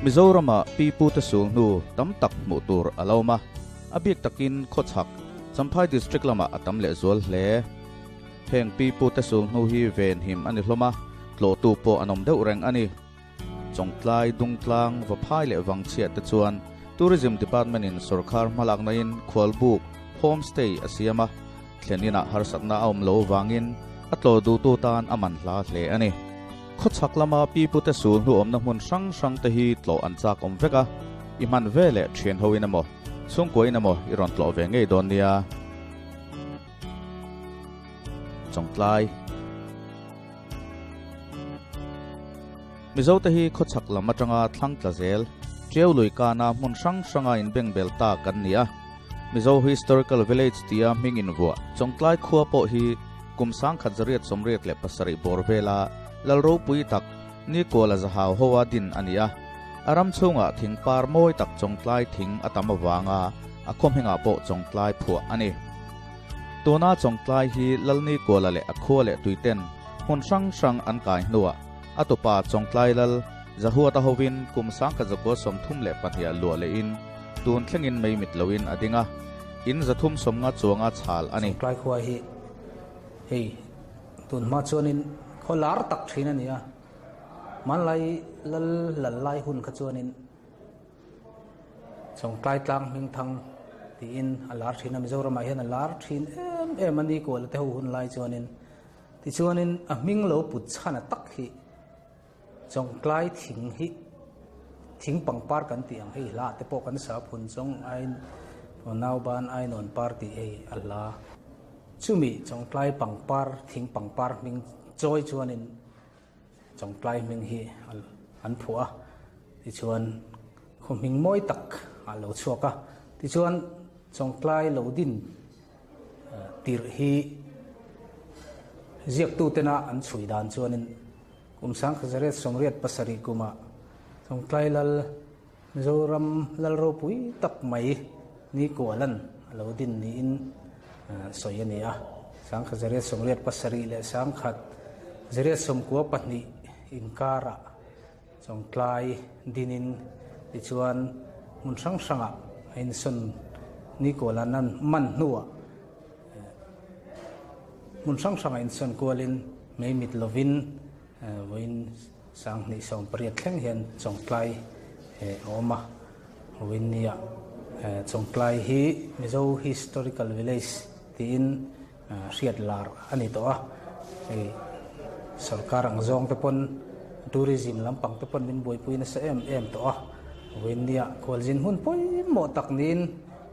Mizorama pi pute sul hnu tam tak hmuh tur a lo awm a, a bik takin khawchhak Champhai District lamah a tam lehzual hle. Heng pi pute sul hnu hi venhim a ni hlawm a, tlawhtu pawh an awm deuh reng a ni. Chawngtlai, Dungtlang, Vaphai leh Vangchhiah te chuan Tourism Department in sawrkhar hmalakna in khualbuk, homestay, a siam a, thlen inah harsatna a awm lo vangin a tlawh duhtu tan a man hla hle a ni. Khawchhak lama pipute sul hnuawmna hmun hrang hrang te hi tlawh an chak awm vek a, i hman ve leh thian ho in emaw, chhungkua in emaw i rawn tlawh ve ngei dawn nia. Chawngtlai. Mizote hi khawchhak lam atanga thlang tla zel, Tiau lui kana hmun hrang hranga inbengbel ta kan ni a. Mizo Historical Village tia hming invuah Chawngtlai khua pawh hi kum 1987 bawr vela lal ropui tak Nikuala Zahau hoa din a ni a. A ram chhungah thing par mawi tak Chawngtlai thing a tam avanga a khaw hmingah pawh Chawngtlai phuah a ni. Tuna Chawngtlai hi Lal Nikuala leh a khua leh tuiten hmun hrang hrang an kai hnuah a tupa Chawngtlai Lal Zahuata hovin kum 1932 luah lehin tun thlengin mei mit loin a ding a, in 350 chuanga chhal a ni. Chawngtlai khua hi hei tun hma chuanin khaw lar tak thin a ni a, hmanlai lal lal lai hun kha chuanin Chawngtlai tlang hming thang tiin a lar thin a, Mizoramah hian a lar thin em em a ni kuala te ho hun lai chuanin. Tichuanin a hming lo put chhan a tak hi Chawngtlai thing hi thing pangpar kan tih ang hei hla te pawh kan sa phun chawng ai nauban ai nawn par tih hei a hla. Chumi Chawngtlai pangpar thing pangpar hming chawi chuanin Chawngtlai hming hi an phuah a, tichuan khaw hming mawi tak a lo chhuak a. Tichuan Chawngtlai lo din tirh hi ziaktutena an chhui dan chuanin kum 1987 kumah Chawngtlai Lal Mizoram Lal ropui tak mai Nikualan a lo din niin sawi a ni a. 1987 leh 1992 inkarah Chawngtlai dinin tichuan hmun hrang hrangah a insawn Nikualan an man hnuah hmun hrang hrangah insawn kualin mei mit lovin vawiin 2018 thleng hian Chawngtlai a awm a. Vawiin nia Chawngtlai hi Mizo Historical Village tiin hriat lar a ni tawh a, hei sorkar ang zawng te pawn tourism lampang te pawn min buaipui nasa em em tawh a, vawiin nia khualzin hmun pawimawh tak niin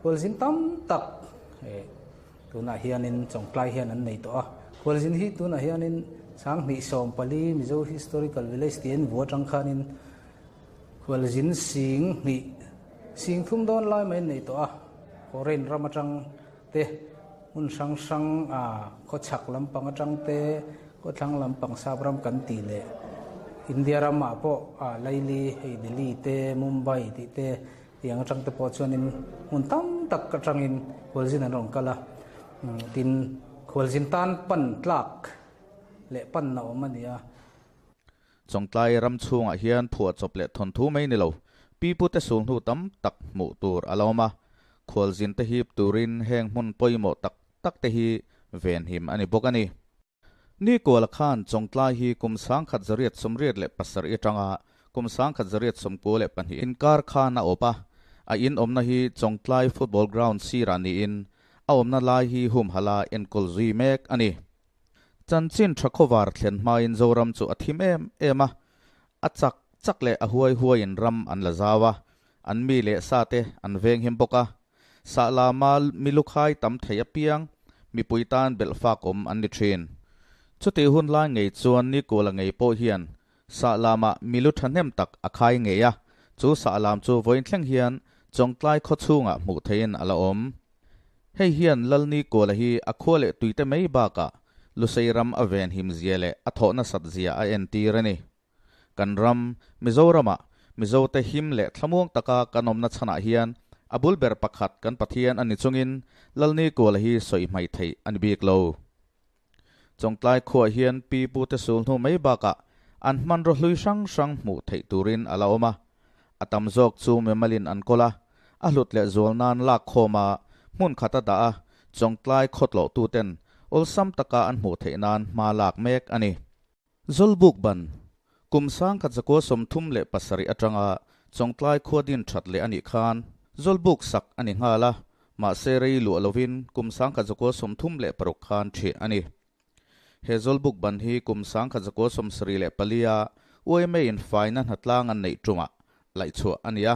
khualzin tam tak tunah hianin Chawngtlai hian an nei tawh a, khualzin hi tunah hianin 2014 Mizo Historical Village tiin vua atang khanin khualzin sing hnih sing thum dawn lai mai an nei tawh a, foreign ram atang te hmun hrang hrang a khawchhak lampang atang te khawthlang lampang sap ram kan tih leh India ramah pawh a Laili hei Delhi te Mumbai tih te tiang atang te pawh chuanin hmun tam tak atangin khualzin an rawn kal a tin khualzin tan pan tlak leh pan na awm a ni a. Chawngtlai ram chhungah hian phuahchawp leh thawnthu mai ni lo, pipute sulhnu tam tak hmuh tur a la awm a. Khualzin te hip turin heng hmun pawimawh tak tak te hi venhim a ni bawk a ni. Nikuala khan Chawngtlai hi kum 1987 atanga kum 1992 inkar khan a awp a, a in awmna hi Chawngtlai Football Ground sirah niin a awmna lai hi humhalh a enkawl zui mek a ni. Chanchin tha khawvar thlen hmain Zoram chu a thim em em a, a chak chak leh a huai huaiin ram an la zau a, an mi leh sa te an veng him bawk a. Sah lama milukhai tam thei apiang mipui tan belh fak awm an ni thin. Chutih hun lai ngei chuan Nikuala ngei pawh hian sah lamah milu thahnem tak a khai ngei a, chu sah lam chu vawiin thleng hian Chawngtlai khaw chhungah hmuh theihin a la awm. Hei hian Lalni Kuala hi a khua leh tuite mai bakah Lusei ram a venhim zia leh a thawh nasat zia a entir a ni. Kan ram, Mizoramah, Mizote him leh thlamuang taka kan awmna chhanah hian a bul ber pakhat kan Pathian a ni chungin Lalni Kuala hi sawi hmai theih a ni bik lo. Chawngtlai khuaah hian pi pute sul hnu mai bakah an hmanraw hlui hrang hrang hmuh theih turin a la awm a. A tam zawk chu mimalin an kawl a, a hlut leh zual nan lak khawm a, hmun khat a dah a, Chawngtlai khawtlawhtuten awlsam taka an hmuh theih nan hma lak mek a ni. Zawlbuk ban, Kum 1937 atanga Chawngtlai khua din that leh a nih khan Zawlbuk sak a ni nghal a, mahse rei luah lovin kum 1936 khan ṭhiah a ni. He Zawlbuk ban hi kum 1974 a yma in faina hnatlang an neih ṭumah laihchhuah a ni a,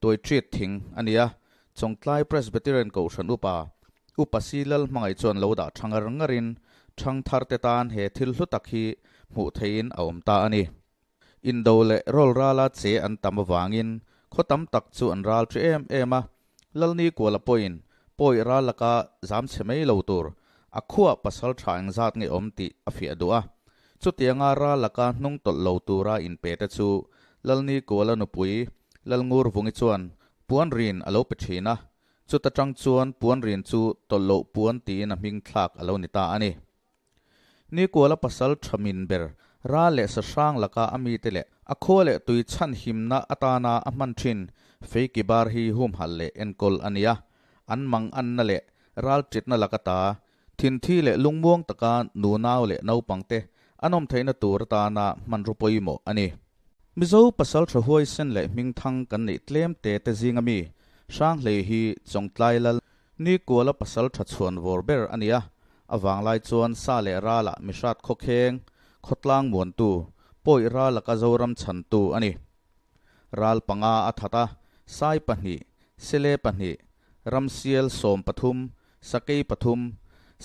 tuaiṭiat thing a ni a, Chawngtlai Presbyterian Kohhran Upa, Upa Si Lal hmangaih chuan lo dah ṭha ngar ngarin ṭhangthar te tan he thil hlu tak hi hmuh theihin a awm ta a ni. Indo leh rawlrala che an tam avangin khaw tam tak chu an ral ṭhi em em a, Lalni Kuala pawhin pawi ral laka zam chhe mai lo tur a khuah pasal ṭha engzat nge awm tih a fiah duh a. Chutianga ral laka hnung tawlh lo tura inpe te chu Lalni Kuala nupui Lalngur Vungi chuan puan rin a lo pe ṭhin a, chuta ṭang chuan puan rin chu tawlh loh puan tiin a hming thlak a lo ni ta a ni. Nikuala pasal tha min ber ral leh sahrang laka a mite leh a khua leh tui chhan himna atana a hman thin feiki bar hi humhalh leh enkawl a ni a, an mang anna leh ral titna laka ta thinthi leh lungmuang taka nunau leh naupangte an awm theihna tur atana hmanraw pawimawh a ni. Mizo pasal tha huaisen leh hmingthang kan neih tlem te te zinga mi Hranghlei hi Chawngtlai Lal Nikuala pasal tha chhuan vawr ber a ni a, a vanglai chuan sa leh ralah mihrat khawkheng, khawtlang muantu, pawi ral laka Zoram chhantu a ni. Ral panga a that a, sai pahnih, sele pahnih, ramsial 13, sakei pathum,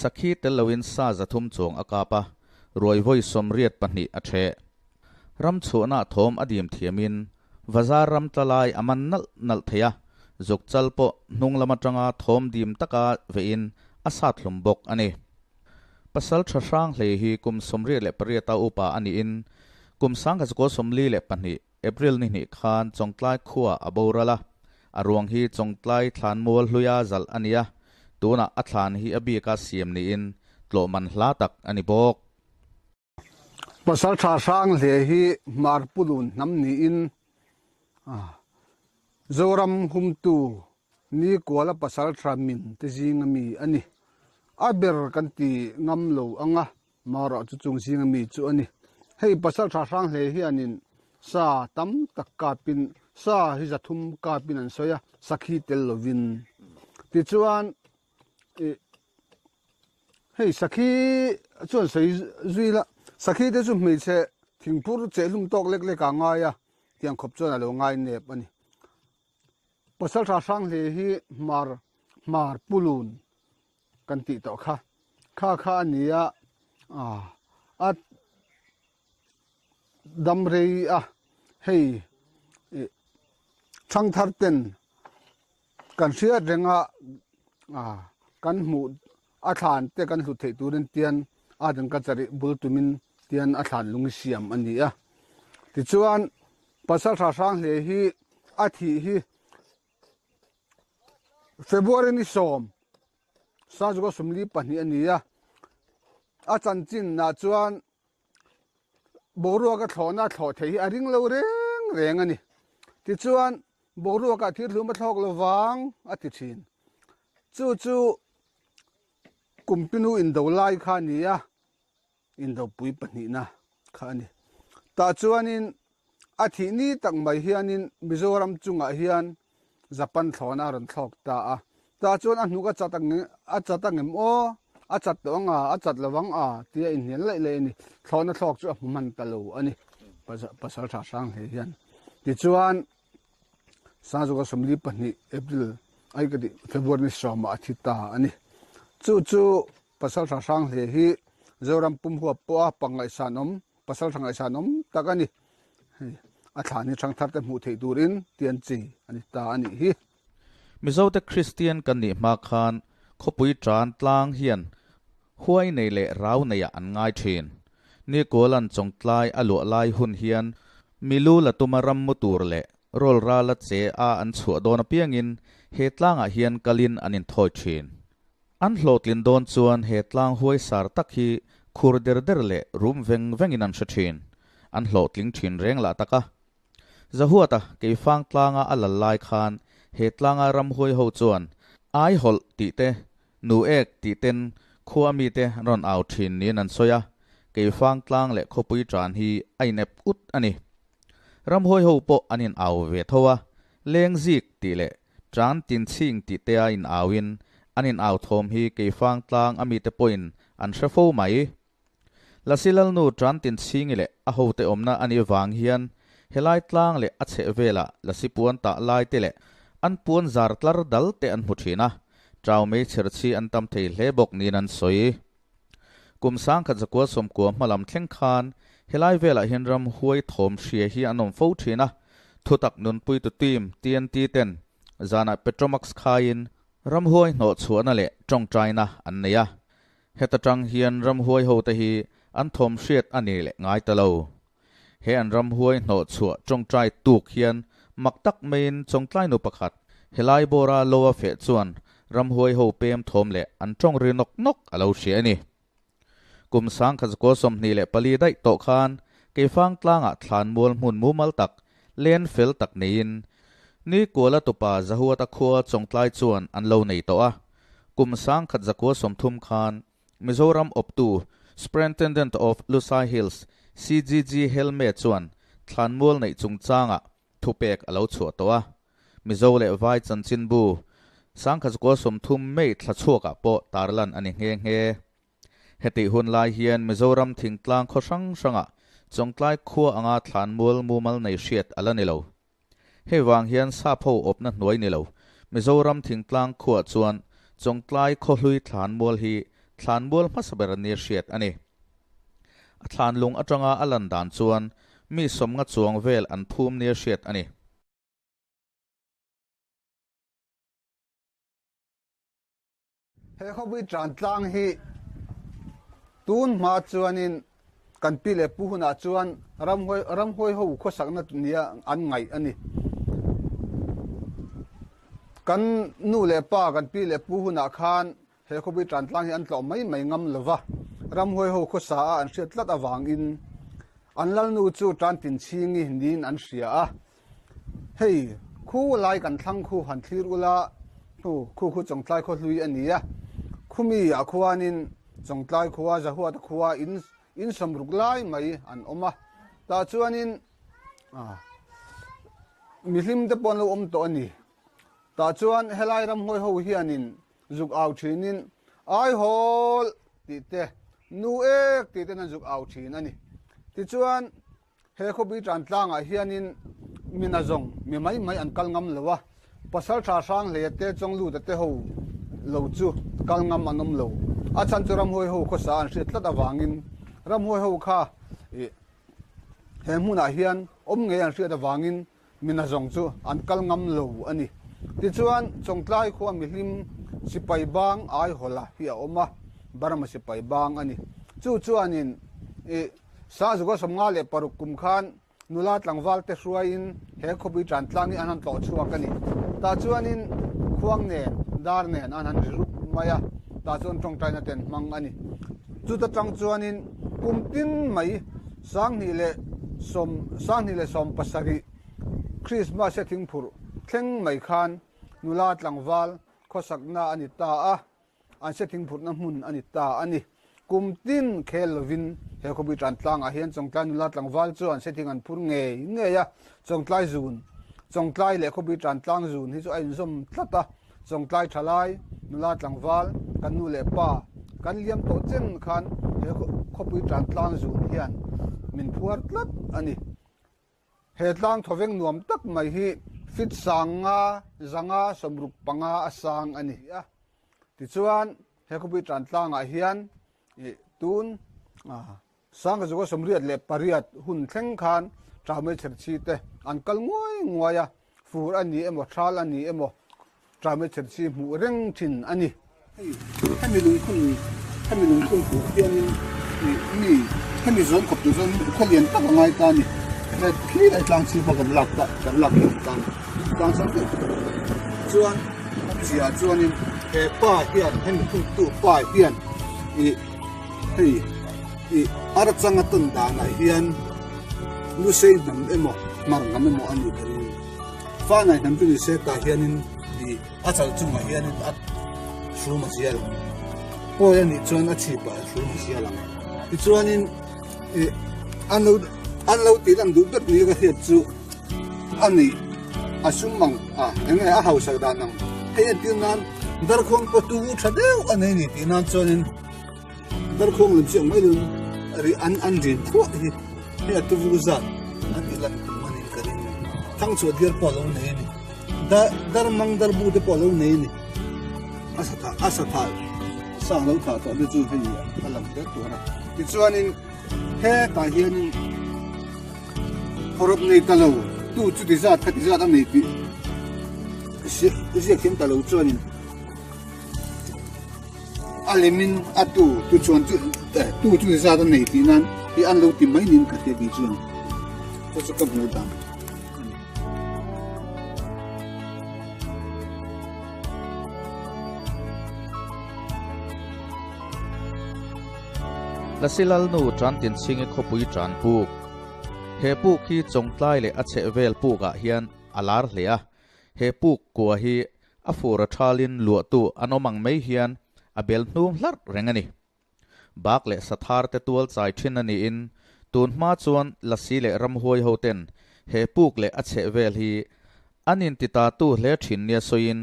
sakhi tel loin sa 300 chuang a kap a, ruai vawi 82 a ṭheh. Ram chhuahna thawm a dim thiamin Vazar ram tla lai a man nalh nalh thei a, zuk chal pawh hnung lam atanga thawm dim taka veiin a sat hlum bawk a ni. Pasal tha hrang hlei hi kum 88 a upa a niin kum 1942 April ni hnih khan Chawngtlai khua a boral a, a ruang hi Chawngtlai thlan mual hluia zalh a ni a, tunah a thlan hi a bika siam niin tlawhman hla tak a ni bawk. Pasal tha hrang hle hi Hmar Pulun hnam niin Zoram humtu Nikuala pasal tha min te zinga mi a ni. A ber kan ti ngam lo ang a, marawh chu chung zinga mi chu a ni. Hei pasal tha hrang hle hianin sa tam tak kapin sa hi 300 kapin an sawi a, sakhi tel lovin. Tichuan Hei sakhi chuan sawi zui la, sakhi te chu hmeichhe thingphur chehlum tawk lek lek ah ngai a, tiang khawp chuan a lo ngai nep a ni. Pasal tha hrang hle hi hmar hmar pulun kan tih tawh kha, kha kha a ni a, a dam rei a, hei thangthar ten Kan hriat renga kan hmuh a thlan te kan hlut theih turin tian art and culture bul tumin tian a thlan lung siam a ni a. Tichuan pasal tha hrang hle hi a thih hi February ni 10 1942 a ni a. A chanchin ah chuan boruak a thlawhna a thlawh theih hi a ring lo reng reng a ni. Tichuan boruak ah thil hlum a thlawk lo vang a ti thin. Chu chu kumpinu indo lai kha a ni a, indopui pahnihna kha a ni. Tah chuanin a thih ni tak mai hianin Mizoram chungah hian Japan thlawhna a rawn thlawk ta a. Tah chuan a hnuk a chat ang a chat ang em aw, a chat tawh ang a, a chat lo ang a tia inhnial laih laih a ni. Thlawhna thlawk chu a hmu hman ta lo a ni, pasal tha hrang hle hian. Tichuan Sangzuka 42 April ai ka tih February ni 10 ah a thi ta a ni. Chu chu pasal tha hrang hle hi Zoram pum huap pawh a pangngaihsan awm pasal tha ngaihsan awm tak a ni. Hei a thlan hi thangthar te hmuh theih turin tian chi a ni ta a nih hi. Mizote Kristian kan nih hma khan khawpui tan tlang hian huai nei leh rau neiah an ngai thin. Nikualan Chawngtlai a luah lai hun hian milu la tuma ram mu tur leh rawl rala che a an chhuah dawn apiangin he tlangah hian kalin an inthawi thin. An hlawhtlin dawn chuan he tlang huai sar tak hi khur der der leh rum veng vengin an hre thin. An hlawhtling thin reng lah tak a. Zahuata Keifang tlanga a lal lai khan he tlanga ramhuai ho chuan Ai hawlh tih te, Nu ek tih ten khua mite an rawn au thin niin an sawi a, Keifang tlang leh khawpui tan hi a inep ut a ni. Ramhuai ho pawh an in au ve tho a, Leng zik tih leh Tan tin chhing tih te a in auin an in au thawm hi Keifang tlang a mite pawhin an hre fo mai. Lasi Lalnu tan tin chhingi leh a hote awmna a nih vang hian helai tlang leh a chheh velah Lasi puan tah lai te leh an puan zar tlar dal te an hmu thin a, Tau mei chherchhi an tam thei hle bawk niin an sawi. Kum 1990 hma lam thleng khan helai velah hian ram huai thawm hria hi an awm fo thin a, thutak nunpuitu team TNT ten zanah Petromax khaiin ramhuai hnawh chhuahna leh tawngtaina an nei a. Heta tang hian ramhuai hote hi an thawm hriat a ni leh ngai ta lo. He an ramhuai hnawh chhuah tawngtai tuk hian mak tak maiin chawngtlai nu pakhat helai bawra lo a feh chuan ramhuai ho pem thawm leh an tawng ri nawk nawk a lo hria a ni. Kum 1924 daih tawh khan Keifang tlangah thlan mual hmun mumal tak, len fel tak neiin Ni Kuala tupa Zahuata khua Chawngtlai chuan an lo nei tawh a. Kum 1930 khan Mizoram awptu Superintendent of Lusai Hills, CGG Helme chuan thlanmual neih chungchangah thupek a lo chhuah tawh a. Mizo leh Vai chanchinbu 1930 May thla chhuakah pawh tarlan a ni nghe nghe. Hetih hun lai hian Mizoram thingtlang khaw hrang hrangah Chawngtlai khua anga thlanmual mumal nei hriat a la ni lo. Hei vang hian sap ho awpna hnuai ni lo, Mizoram thingtlang khuaah chuan Chawngtlai khawhlui thlanmual hi thlanmual hmasa ber nia hriat a ni. A thlanlung atanga a lan dan chuan mi sawmnga chuang vel an phum nia hriat a ni. He khawpui tan tlang hi tun hma chuanin kan pi leh pu hunah chuan ramhuai ramhuai ho khawsakna nia an ngaih a ni. Kan nu leh pa kan pi leh pu hunah khan he khawpui tan tlang hi an tlawh mai mai ngam lo va, ramhuai ho khawsa a an hriat tlat avangin an lalnu chu tan tin chhingi niin an hria a. Hei, khu lai kan thlang khu han thlir ula, hnu khu khu Chawngtlai khaw hlui a ni a. Khumi ah khuanin Chawngtlai khua, Zahuata khua in in sawmruk lai mai an awm a. Tah chuanin mihlim te pawh an lo awm tawh a ni. Tah chuan helai ramhuai ho hianin zuk au thinin Aihawl tih te, Nu ek tih ten an zuk au thin a ni. Tichuan. He khawpui tan tlangah hianin mi nazawng, mi mai mai an kal ngam lo a, pasal tha hrang hleia te chawng lut a te ho lo chu kal ngam an awm lo. A chhan chu ramhuai ho khawsa an hriat tlat avangin ramhuai ho kha ih he hmunah hian awm ngei an hriat avangin mi nazawng chu an kal ngam lo a ni. Tichuan, Chawngtlai khua mihlim sipai bang Aihawla hi a awm a, Burma sipai bang a ni. Chu chuanin ih Sangzuka 56 kum khan nula tlangval te hruaiin he khawpui tan tlang hi an han tlawh chhuak a ni. Tah chuanin khuang nen, dar nen an han ri rup mai a, tah chuan tawngtaina te an hmang a ni. Chuta tang chuanin kum tin mai 2017 Krismas a thingphurh thleng mai khan nula tlangval khawsakna a ni ta a. An se thingphurhna hmun a ni ta a ni. Kum tin khel lovin he khawpui tan tlangah hian Chawngtlai nula tlangval chuan se thing an phur ngei ngei a. Chawngtlai zun, Chawngtlai leh khawpui tan tlang zun hi chu a inzawm tlat a. Chawngtlai thalai, nula tlangval, kan nu leh pa kan liam tawh chen khan he khawpui tan tlang zun hian min phuar tlat a ni. He tlang thawveng nuam tak mai hi fit sanga zanga 65 a sang a ni a. Tichuan, he khawpui tan tlangah hian tun 1988 hun thleng khan Ṭamei Chherchhi te an kal nguai nguai a, fur a ni emaw thal a ni emaw Ṭamei Chherchhi hmuh reng thin a ni. Hei hemi lungphun hemi lungphun tur hianin ih mi hemi zawn khawp tur chuan khaw lian tak a ngai ta a ni. He khi lai tlang chhip a kan lak ta kan lak hi a ni ta a ni. Tlang sang deuh chuan awmzia ah chuanin he pa hian hemi phuntu pa hian ih hei ih archang a tawn danah hian lusei hnam emaw. Hmar hnam emaw a nih ka ring. Fanai hnam chu ni se tah hianin ih a chal chungah hianin a hrum a zial ang. Pawi a nih chuan a chhipah a hrum a zial ang. Tichuanin ih an lo an lo tih lan duh ber ni ka hriat chu a nih a sum ang a eng nge a hausak dan ang hei entir nan darkhuang pawh tu tha deuh a nei a ni tih nan chuanin Darkhuang lam chiang mai lun ri an an rin phuah hi hei a tuvu zat an tih lan tum a nih ka ring. Thangchhuah diar pawh a lo nei a ni. Dar darmang darbu te pawh a lo nei a ni. A sa thah a sa thah sang lo thah tawh te chu hei a lang hle tur a. Tichuanin hetah hianin hawrawp nei ta lo tu chuti zat khati zat a nei tih ziak thiam ta lo chuanin A lemin a tu tu chuan chu tu chu zat a nei tih nan hi an lo ti mai nin ka hria tih chuan chu chu ka hmuh dan a ni. Lasilalnu Tantinchhingi khawpui tan puk. He puk hi Chawngtlai leh a chhehvel pukah hian a lar hle a. He puk kua hi A fur a thalin luahtu an awm ang mai hian a bel hnung hlarh reng a ni. Bak leh sathar te tual chai thin a niin tun hma chuan lasi leh ramhuai ho ten he puk leh a chheh vel hi an inti ta tu hle thin nia sawiin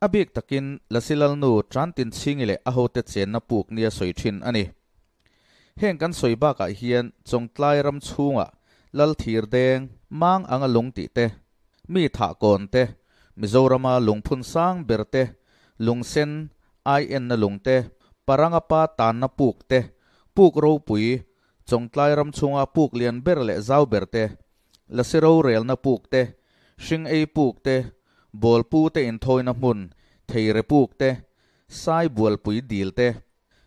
a bik takin lasi lalnu Tantinchhingi leh a hote chenna puk nia sawi thin a ni. Heng kan sawi bakah hian Chawngtlai ram chhungah Lal Thir Deng, Mang anga lung tih te, Mi thah kawn te, Mizorama lungphun sang ber te, lungsen ai enna lung te, Paranga pa tanna puk te, puk ropui, Chawngtlai ram chhunga puk lian ber leh zau ber te, Lasi rorelna puk te, hring ei puk te, bawlpu te inthawina hmun, theire puk te, sai bualpui dil te,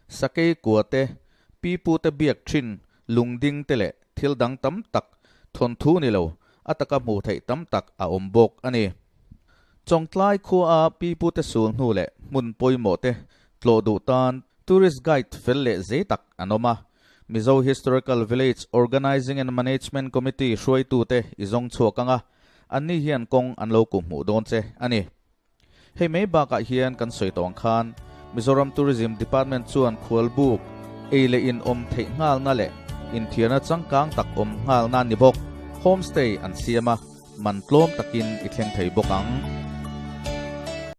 Sakei kua te, pipu te biak thin lungding te leh thil dang tam tak thawnthu ni lo, a taka hmuh theih tam tak a awm bawk a ni. Chawngtlai khua a pipu te sul hnu leh hmun pawimawh te tlawh duh tan tourist guide fel leh zei tak an awm a. Mizo Historical Village Organising and Management Committee hruaitu te i zawng chhuak ang a, anni hian kawng an lo kuhhmuh dawn che a ni. Hei mai bakah hian kan sawi tawh ang khan Mizoram Tourism Department chuan khualbuk, ei leh in awm theih nghalna leh inthiarna changkang tak awm nghalna ni bawk homestay an siam a, man tlawm takin i thleng thei bawk ang.